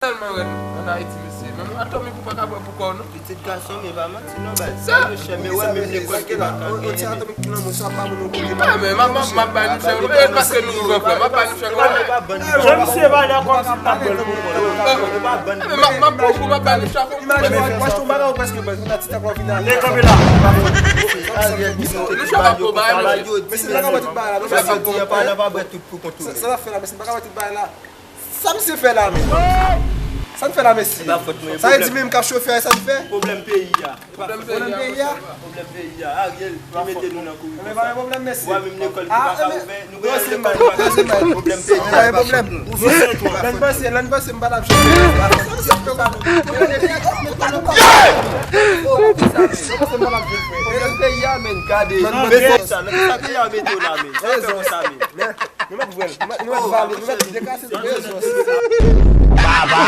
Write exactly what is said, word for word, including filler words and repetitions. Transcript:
Tèlman rèd ann Ayiti, mesye. Menm Atomic ou pa ka bwè pou kò w, non. Pitit gason, men pa manti non, baz. Sa, mesye, men wè, menm lekòl ki pa ka genyen. Oti Atomic ki nan mwen, sa pa moun kote. Ah, men m ap, m ap, m ap bay nou chèk. E, paske nou ouvè, frè. M ap bay nou chèk. Jan misye bay la kòm si l t ap bwè l pou kò l. Men m ap, m ap pran kou, m ap bay nou chèk. Imajine w, w achte yon bagay ou prèske bwè l, konn ti tank w ap vin ale. Lè kanpe la. Nou chèk ap bwè bagay, mesye. Mesye, nou pa ka bwè tout bagay la, nou chèk ap bwè. Sa, sa n ap fè la, mesye, nou pa ka bwè tout bagay la. Sa misye fè la menm? Sa n fè la, mesye? Sa vle di menm k ap chofe a, sa n fè? Pwoblèm peyi a. Pwoblèm peyi a. Pwoblèm peyi a. Ariel ki mete nou nan kouri konsa. Pwoblèm, mesye. Wa menm lekòl ki pa ka ouvè, nou gen lekòl ki pa ka ouvè. Pwoblèm peyi a. Pwoblèm. Lè n panse, lè n panse m pa t ap chofe. Sa misye fè la menm? Pwoblèm peyi a, menm. Gade. Nan peyi a, nan peyi a mete w la, menm. Sa fè konsa, menm. Nou mèt vwèl, nou mèt, nou mèt vale, nou mèt dekase tout rezon. Baba!